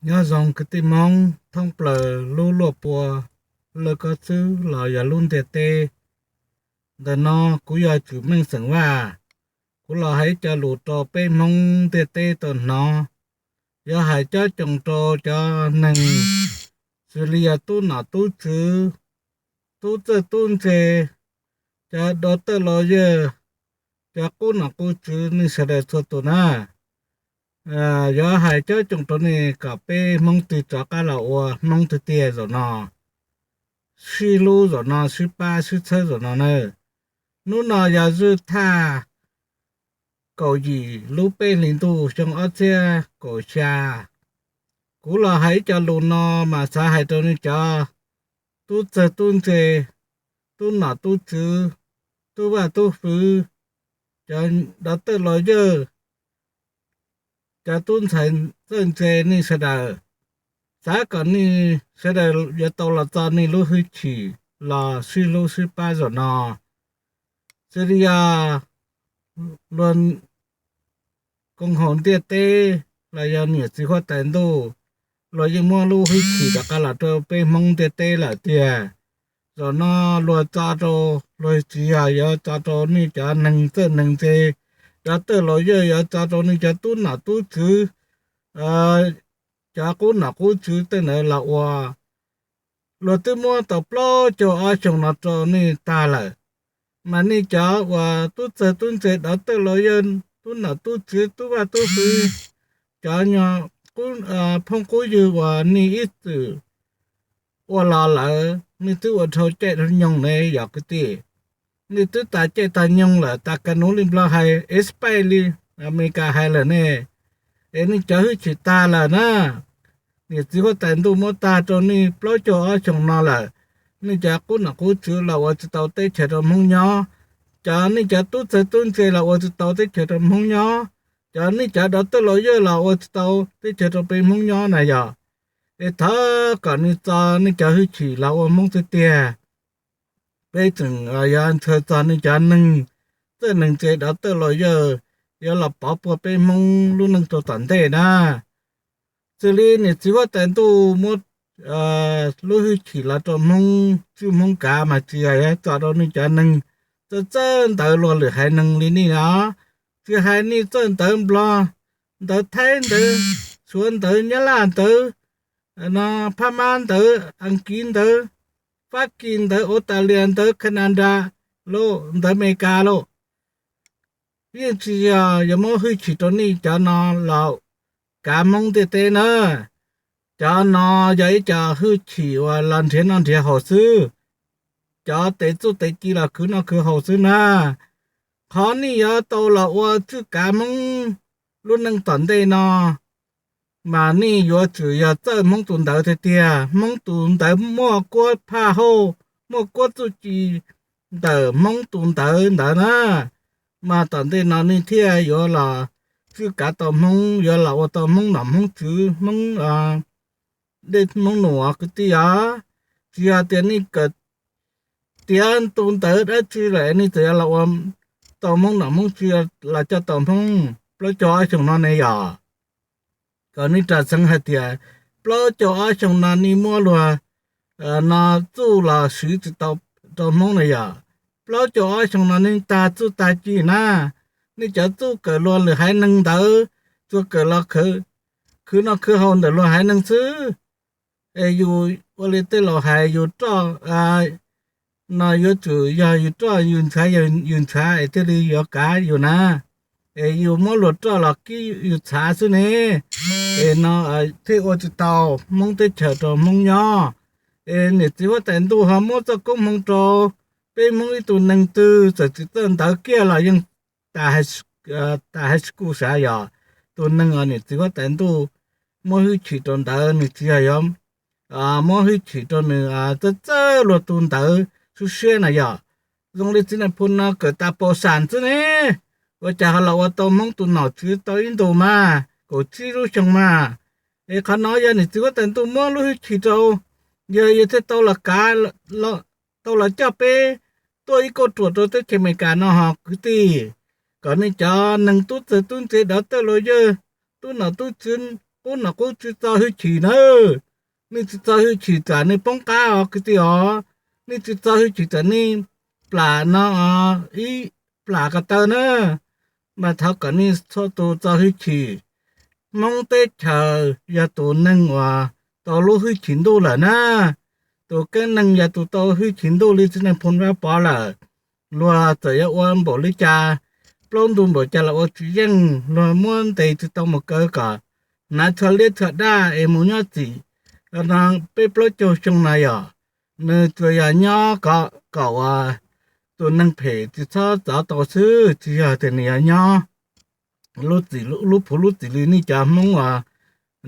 Nyob zoo kwv tij Hmoob thoob plaws lub luaj pua lawj kob txwb los yog lub ntiaj teb. Ntawm no kuv yog Tswm Meej xeem Vaj. Kuv los hais cov lus rau peb Hmoob ntiaj teb tau hnov. Yuav hais cob coos rau cov neeg xws li yog tub nom tub tswv, tub txawj tub ntse, cov dov tawj los yawg, cov qub nom qub tswv nej sawv daws txhua tus na. Yuav hais cob coos rau nej kom peb Hmoob twg rov qab los ua Hmoob tiag tiag zaum no, sib hlub zaum no, sib pab sib txhawb zaum no na. Hnub no yog zwj thaj kaum yim lub peb hlis ntuj xyoo ob txhiab kaum xya. Kuv los hais ib co lus no mas xav hais rau nej cov tub txawj tub ntse, tub nom tub tswv, tub vaj tub hwv, cov dov tawj los yawg, cov tub ntxhais txawj ntse nej sawv daws. Xav kom nej sawv daws yuav tau los txo nej lub hwj chim los sib hlub sib pab zaum no. Xws li yog luag koom haum ntiaj teb los yog niam txiv huab tais ntuj, luag yeej muab lub hwj chim rov qab los rau peb Hmoob ntiaj teb lawm tiag. Zaum no luag txo rau, luag tsis yog yuav txo rau nej cov neeg txawj neeg ntse, cov tawj los yawg, yuav txo rau nej cov tub nom tub tswv, cov qub nom qub tswv tej ntawd los ua. Luag twb muab tau plaub caug ob xyoos no rau nej tag lawm, mas nej cov uas tub txawj tub ntse, dov tawj los yawg, tub nom tub tswv, tub vaj tub hwv, cov phooj qub ywg uas nej ib txwm ua los lawm, nej twb ua dhau caij dhau nyoog ne yog kwv tij. Nej twb tas caij tas nyoog lawm, tas kas nuv li Nplog hais, expire li Amelikas hais lawm ne. Es nej cov hwj chim tag lawm na. Niam txiv huab tais ntuj muab tag rau nej plaub caug ob xyoos no lawm. Nej cov qub nom qub tswv los ua tsis tau teb chaws rau Hmoob nyob, cov nej cov tub txawj tub ntse los ua tsis tau teb chaws rau Hmoob nyob, cov nej cov dov tawj los yawg los ua tsis tau teb chaws rau peb Hmoob nyob na yog. Es thov kom nej txo nej cov hwj chim los ua Hmoob tiag tiag. Peb tseem yuav ntshaw txog nej cov neeg txawj neeg ntse, dov tawj los yawg, yuav los pov puag peb Hmoob lub neej rau tom ntej na. Xws li niam txiv huab tais ntuj muab lub hwj chim los rau Hmoob tswj Hmoob kav mas tsis yog yuav txo rau nej cov neeg txawj txawj ntawv luag lwm haiv neeg li nej os. Tsis hais nej txawj ntawv Nplog, ntawv Thaib, ntawv Suav, ntawv Nyab Laj, ntawv no Phab Mab, ntawv Askiv, ntawv Fab Kis, ntawv Australia, ntawv Canada lauj, ntawv Amelikas lauj, yeej tsis yog yuav muab hwj chim rau nej cov no los kav Hmoob ntiaj teb na. Cov no yog ib co hwj chim uas los nrhiav noj nrhiav haus xwb, cov tes txuj tes ci los khwv noj khwv haus xwb na. Qhov nej yuav tau los ua tswj kav Hmoob lub neej tom ntej no, mas nej yuav tsum yog txawj Hmoob tus ntawv tiag tiag. Hmoob tus ntawv muaj kuab phaj hauj, muaj kuab txuj ci ntawm Hmoob tus ntawv ntawd na, mas tom ntej no nej thiaj yuav los tswj kav tau Hmoob, yuav los ua tau Hmoob nom Hmoob tswv, Hmoob dej Hmoob num kwv tij os. Tsis yog tias nej kawm tiav tus ntawv dab tsi lawm nej txawm yuav los ua tau Hmoob nom Hmoob tswv los coj tau Hmoob plaub caug ob xyoos no ne yom. Kom nej ras xeev hais tias plaub caug ob xyoos no nej muab luag no txuj los siv tsis tau rau Hmoob na yom. Plaub caug ob xyoos no nej tag txuj tag ci na, nej cov txuj kawm luag lwm haiv neeg ntawd, tsuas kawm los khwv noj khwv haus ntawm luag haiv neeg xwb. Es yus ua li tej laus hais, yus roj no yuav tsum yog yus roj yus ntshav, yus ntshav es thiaj li yuav kav yus na. Es yus muab luag roj los kib yus txhav xwb ne, es no thiaj ua tsis tau Hmoob teb chaws rau Hmoob nyob. Es niam txiv huab tais ntuj ho muab txoj koob hmoov rau peb Hmoob ib tug neeg twg txawm tsis txawj ntawv kiag los yeej tas high school sav yom. Tus neeg niam txiv huab tais ntuj muab hwj chim rau ntawd nws tsis yog yuav muab hwj chim rau nws txawj txawj luag tus ntawv sub siab na yom. Zoo li txiv Nais Phoo no kawm tas pos xam xwb ne, ua cas ho los ua tau Hmoob tus nom tswv tau ib ntus mas kaum tsib lub xyoo mas. Es qhov no yog niam txiv huab tais ntuj muab lub hwj chim rau, yog yus thiaj tau los kav, tau los coj peb tuaj ib kauj ruam rau teb chaws Amelikas no ho kwv tij. Kom nej cov neeg tub txawg tub ntse, dov tawj laus yawg, tub nom tub tswv, qub nom qub tsis txo hwj chim na. Nej tsis txo hwj chim tsam nej poob qab os kwv tij os. Nej tsis txo hwj chim tsam nej plam no, ib plam ko taw na. Mas thov kom nej txhua tus txo hwj chim. Hmoob teb chaws yog tus neeg uas tau lub hwj chim ntuj lawm na. Tus keeb neeg yog tus tau hwj chim ntuj li txiv neej Phoo Vaj Pov lawm. Luag txawm yuav ua npaum li cas, plaub ntug npaum cas los ua tsis yeej, luag muab ntes tsis tau mus kaw kom hnav tsho liab tsho daj es mus nyob txim no peb plaub caug xyoo no yom. Nws tsuas yog nyob kom, kom uas tus neeg phem tsis txhob txov tau xwb, tsis yog tias nws yuav nyob lub txim, lub puv lub txim li nej cov Hmoob uas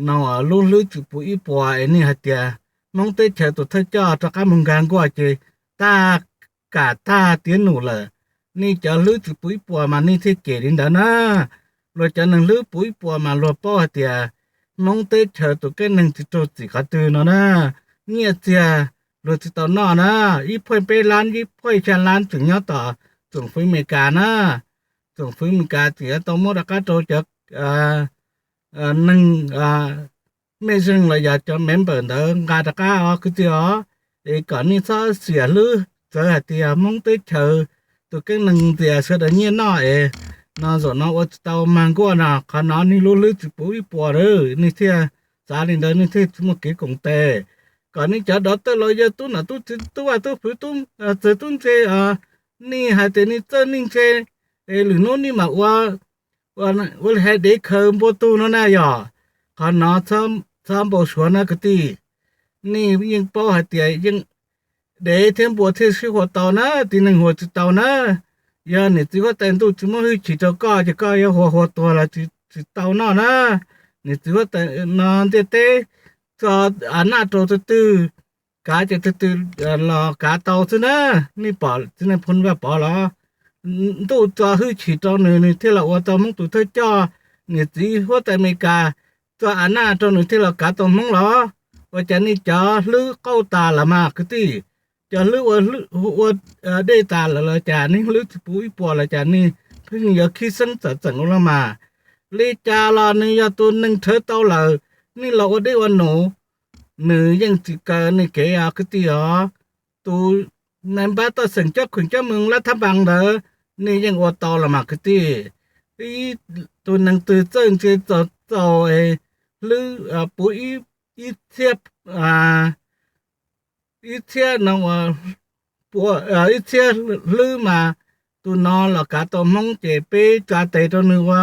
no lub hlwb tsis puv ib puas es nej hais tias Hmoob teb chaws tus thawj coj rov qab mus nkag nkuaj ces tag, kam tag tiav num lawm. Nej cov hlwb tsis puv ib puas mas nej thiaj cem li ntawd na. Luag cov neeg hlwb puv ib puas mas luag paub hais tias Hmoob teb chaws tus keeb neeg tsis raug txim qhov twg no na. Nyiaj txiag luag tsis tau noj na. Ib phuaj peb lab, ib phuaj xya lab tseem nyob tom tsoom fwv Amelikas na. Tsoom fwv Amelikas tseem yuav tau muab rov qab rau cov neeg mej zeej los yog cov member ntawd nqa rov qab os kwv tij os. Es kom nej txhob xiam hlwb txawv hais tias Hmoob teb chaws tus keeb neeg ntxias sawv daws nyiaj noj es no zaum no ua tsis tau mag nkuaj no, qhov no nej lub hlwb tsis puv ib puas lawm, nej thiaj xav li ntawd, nej thiaj tsis muaj kev koom tes. Kom nej cov dov tawj laus yawg tub nom tub tswv tub vaj tub fwv txawg tub ntse, nej hais tias nej txawj nej ntse, es lwm hnub nej mam ua, ua li hais dev khaws npua tug no na yog. Qhov no txhob npau suav na kwv tij. Nej yeej paub hais tias yeej dev thiab npua thiaj sib hua tau na, tib neeg hua tsis tau na. Yog niam txiv huab tais ntuj tsis muab hwj chim rau koj ces koj yuav hua hua tuag los tsis tau noj na. Niam txiv huab tais no ntiaj teb tso a naj rau tus twg, kav ces tus twg los kav tau xwb na. Nej pom txiv neej Phoo Vaj Pov los ntuj tso hwj chim rau nws, nws thiaj los ua tau Hmoob tus thawj coj. Niam txiv huab tais Amelikas tso a naj rau nws thiaj los kav tau Hmoob los. Ua cas nej cov hlwb qauj tas lawm mas kwv tij? Cov hlwb ua, ua dej tas lawm los cas, nej hlwb tsis puv ib puas los cas, nej pheej yuav khib xeeb txawm txeem ua los mas. Li cas los nws yog tus neeg rhawv tau lawm, nej los ua dej ua num, nws yeej tsis kaw nej kev os kwv tij os. Tus nais npab toj xeem cob kheem cob moos lab thab npas ntawd nej yeej ua tau los mas kwv tij. Ib tus neeg twg txawj ntse txaus txaus hlwb puv ib txhiab, ib txhiab no, ib txhiab hlwb mas tus no los kav tau Hmoob ces peb tsa tes rau nws ua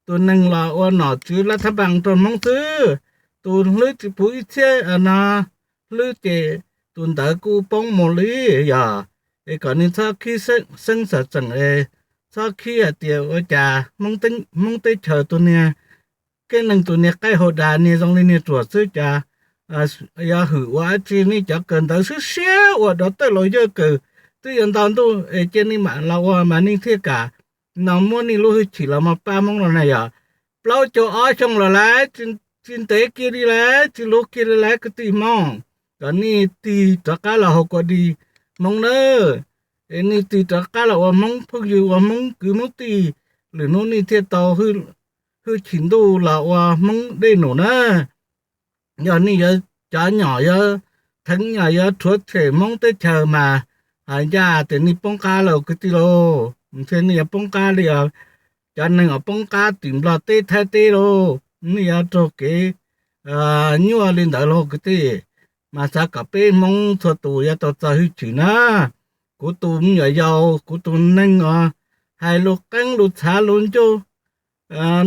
tus neeg los ua nom tswv lab thab npas rau Hmoob xwb. Tus hlwb tsis puv ib txhiab no hlwb ces tus ntawd kuj poob mus li yog. Es kom nej txhob khib xeeb xwm txheem, txhob khib hais tias ua cas Hmoob teb chaws tus niag keeb neeg tus niag qaij hauv das niag zoo li niag ruam xwb cas, yog hwm ua dab tsi nej cov kawm ntawv siab siab ua dov tawj laus yawg kawm twb yuav ntau ntuj es cia nej mam los ua mas nej thiaj kam no muab nej lub hwj chim los mus pab Hmoob no na yog. Plaub caug ob xyoo los lawm, tsis ntev kiag li lawm, tsis luv kiag li lawm kwv tij Hmoob. Kom nej tig rov qab los haus kua di Hmoob nawb. Es nej tig rov qab los ua Hmoob phooj ywg, ua Hmoob kwv Hmoob tij, lwm hnub nej thiaj tau hwj chim ntuj los ua Hmoob dej num na. Yog nej yuav cov nyom yuav theev nyom yuav rhuav tshem Hmoob teb chaws mas hais ncaj tias nej poob qab lawm kwv tij lauj. Ntshe nej yuav poob qab li cov neeg uas poob qab tim Nplog teb Thaib teb lauj. Nej yuav raug kev nyuaj li ntawd lauj kwv tij. Mas xav kom peb Hmoob txhua tus yuav tau txo hwj chim na. Kuv tus me nyuam yaus, kuv tus neeg uas hais lus qeeb lus txhav lus ncauj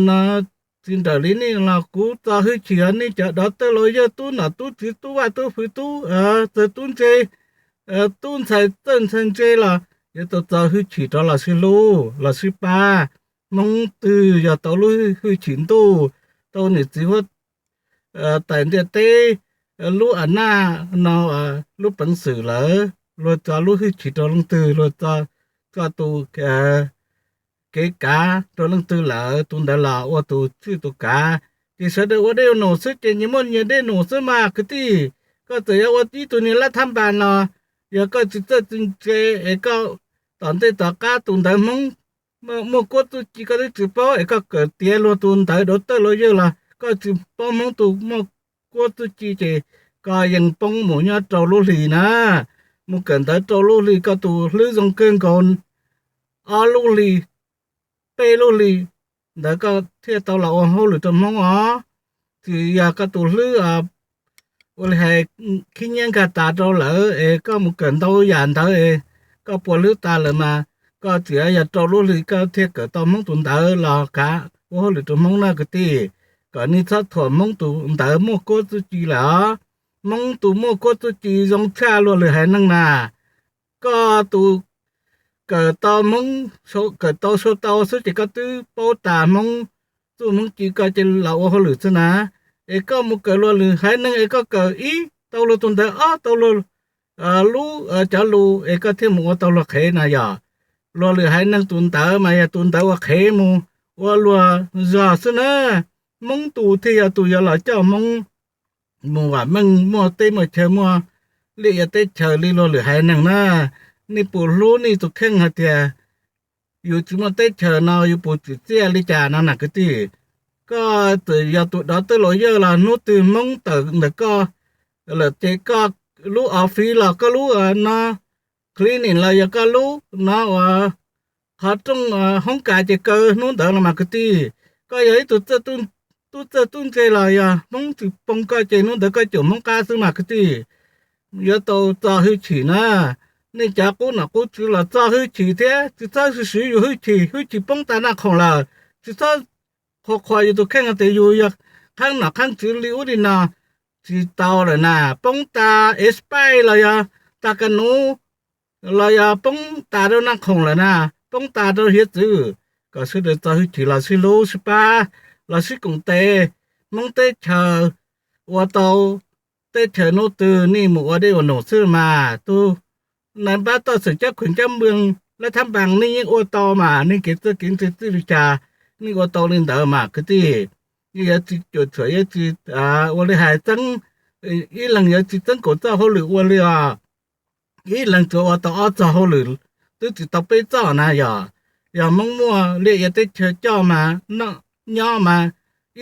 no tsis nrawm li nej los kuv txo hwj chim os. Nej cov dov tawj laus yawg tub nom tub tswv tub vaj tub fwv tub txawg tub ntse, tub ntxhais txawj ntxhais ntse los yuav tau txo hwj chim rov los sib hlub los sib pab. Hmoob twg yog tau lub hwj chim ntuj, tau niam txiv huab tais ntiaj teb lub a naj no, lub peev xwm lawm, luag txo lub hwj chim rau leej twg, luag txo tus kev kav rau leej twg lawm, tus ntawd los ua tus tswj tus kav. Ces sawv daws ua dej ua num xwb ces nyias muaj nyias dej num xwb mas kwv tij. Koj txawm yuav ua ib tug niag lab thab npas los, yog koj tsis txawj tsis ntse es koj tom ntej tom qab tus ntawd Hmoob muaj kuab txuj ci koj twb tsis paub es koj kawm tiav luag tus ntawd dov tawj laus yawg los Koj tsis paub Hmoob tus muaj kuab txuj ci ces koj yeej poob mus nyob rau lub hlis na. Mus kawm ntawv rau lub hlis koj tus hlwb zoo kawg nkaus, ob lub hlis, peb lub hlis ntawd koj thiaj tau los ua hauj lwm rau Hmoob os. Tsis yog koj tus hlwb ua li hais khib nyiab nkag tas rau lawm es koj mus kawm ntau yam ntawv es koj puas hlwb tas lawm mas koj tsis yog rau lub hlis koj thiaj kawm tau Hmoob tus ntawv los kav ua hauj lwm rau Hmoob na kwv tij. Kom nej txhob thuam Hmoob tus ntawv muaj kuab txuj ci lawm os. Hmoob tus muaj kuab txuj ci zoo tshaj luag lwm haiv neeg na. Koj tus kawm tau Hmoob, kawm tau sau tau xwb ces koj twb paub tas Hmoob txuj Hmoob ci koj cia li los ua hauj lwm xwb na. Es koj mus kawm luag lwm haiv neeg es koj kawm ib tau luag tus ntawv ob tau luag lub cov lus es koj thiaj mus ua tau luag qhev na yom. Luag lwm haiv neeg tus ntawv mas yog tus ntawv ua qhev mus ua luag zog xwb na. Hmoob tus thiaj yog tus yuav los coj Hmoob mus vam meej muaj teb muaj chaw muaj liaj ia teb chaws li luag lwm haiv neeg na. Nej puas hlub nej tus kheej hais tias yus tsis muaj teb chaws no yus puas tsim txiaj li cas no na kwv tij. Koj txawm yog tus dov tawj laus yawj los hnub twg Hmoob tawm ntawm koj lawm ces koj lub office los koj lub no clinic los yog koj lub no ua qhov rooj hoob kas ces kaw hnub ntawd los mas kwv tij. Koj yog ib tug tub txawj tub ntse los yog Hmoob tsis poob koj ces hnub ntawd koj caum Hmoob qab xwb mas kwv tij. Yuav tau txo hwj chim na. Nej cov qub nom qub tswv los txo hwj chim thiab tsis txhob siv yus hwj chim, hwj chim poob tas naj khoom lawm. Tsis txhob qhuas qhuas yus tus kheej tias yus yog qhaeb nom qhaeb tswv li ub li no, tsis tau lawm na. Poob tas expire los yog tas kas nuv los yog poob tas rau naj khoom lawm na, poob tas rau hiav txwv. Kom sawv daws txo hwj chim los sib hlub sib pab, los sib koom tes. Hmoob teb chaws ua tau teb chaws hnub twg nej mus ua dej ua num xwb mas. Tus nais npab toj xeem cab khuem cab npoo lab thab npas nej yeej ua tau mas, nej kev txawj kev ntse txij li cas nej ua tau li ntawd mas kwv tij. Yeej yuav tsis cuam tshuam, yuav tsis ua li hais txeeb, ib leeg yuav tsis txeeb kaum txoj hauj lwm ua li os. Ib leeg tsuas ua tau ob txoj hauj lwm, twb tsis tau peb txoj na yog. Yog Hmoob muaj liaj ia teb chaws coj mas, nyob mas,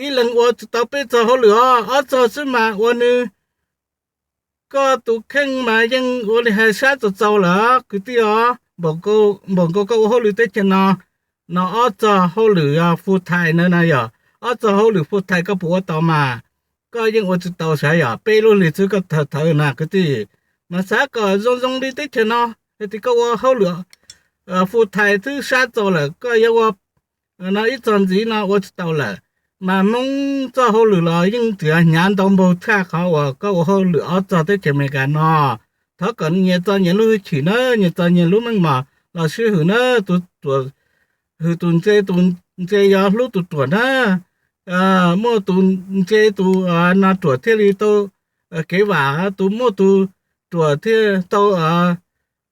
ib leeg ua tsis tau peb txoj hauj lwm os, ob txoj xwb mas ua nws. Koj tus kheej mas yeej ua li hais sab txaus txaus lawm kwv tij os. Npaum nkaus koj ua hauj lwm teb chaws no, no ob txoj hauj lwm full time na na yog, ob txoj hauj lwm full time koj puas ua tau mas? Koj yeej ua tsis tau sav yog peb lub hlis xwb koj thawv thawv na kwv tij. Mas xav kom zoo zoo li teb chaws no, yog tias koj ua hauj lwm full time twb sab txaus lawm koj yuav ua no ib txog ntxiv no ua tsis tau lawm. Mas Hmoob txoj hauj lwm los yeej tseem hnyav ntau npaug tshaj qhov uas koj ua hauj lwm ob txog teb chaws Amelikas no. Thov kom nyias txo nyias lub hwj chim na, nyias txo nyias lub meej mom los sib hwm na. Tus ruam hwm tus ntse, tus ntse yuav hlub tus ruam na. Muaj tus ntse tus no ruam thiaj li tau kev vam, tus muaj tus ruam thiaj tau,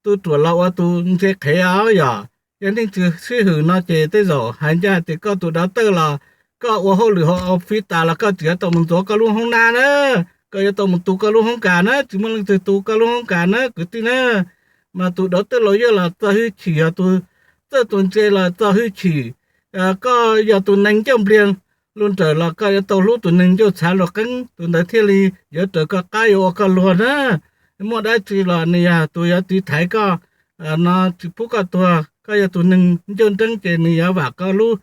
tus ruam los ua tus ntse qhev os yog. Yog nej tsis sib hwm no ces tej zaum hais ncaj tias koj tus dov tawj los koj ua hauj lwm hauv office tas los koj tsis yuav tau mus ntxuav koj lub hoob nab na, koj yuav tau mus tu koj lub hoob kas na, tsis muaj leej twg tu koj lub hoob kas na kwv tij na. Mas tus dov tawj laus yawj los txo hwj chim, yog tus txawj tus ntse los txo hwj chim. Koj yog tus neeg ncauj npliag lug nrawm los koj yuav tau hlub tus neeg ncauj txhav luag qeeb, tus ntawd thiaj li yuav raws koj qab yuav ua koj luag na. Muaj dab tsi los nws yog tus yuav tiv thaiv koj no, tsis pub koj tuag. Koj yog tus neeg ncauj nreeb ces nws yuav vam koj lub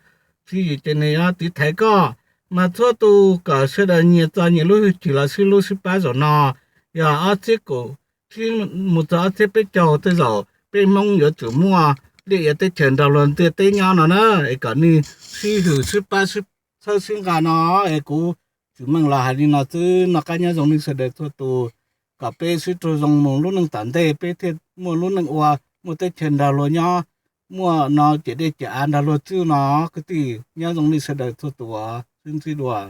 tswv yim ces nws yuav tiv thaiv koj. Mas txhua tus kom sawv daws nyias txo nyias lub hwj chim los sib hlub sib pab zaum no. Yog ob txhiab kaum tsib mus txog ob txhiab peb caug tej zaum peb Hmoob yuav tsum muaj liaj ia teb chaws nrog luag ntiaj teb nyob no na. Es kom nej sib hwm sib pab sib txhawb sib nqa no. Es kuv Tsim Meej los hais li no xwb, noj qab nyob zoo nej sawv daws txhua tus, kom peb sib raug zoo mus lub neej tom ntej peb thiaj muaj lub neej ua, muaj teb chaws nrog luag nyob, muaj no ciam dej ciam av nrog luag tswj no. Kwv tij nyob zoo nej sawv daws txhua tus, sib ntsib dua.